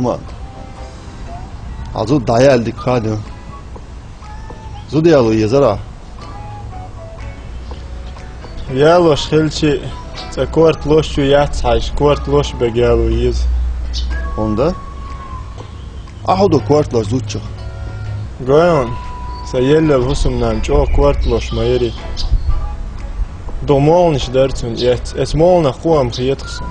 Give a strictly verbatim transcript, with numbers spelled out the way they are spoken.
Ма. Хьо зуда дӀаяьлла дика хадийна. Зуда яло езара. Ялош хилчи, цӀа корта лош чу яц хьайш, корта лош бег яло еза. ХӀунда? Ахьо ду корта лош зудчух. Гойон, са еллал хӀусамнан чӀо корта лош ма яри. Ду молниш дар цун эц, эс молнах кхоам хетах сан.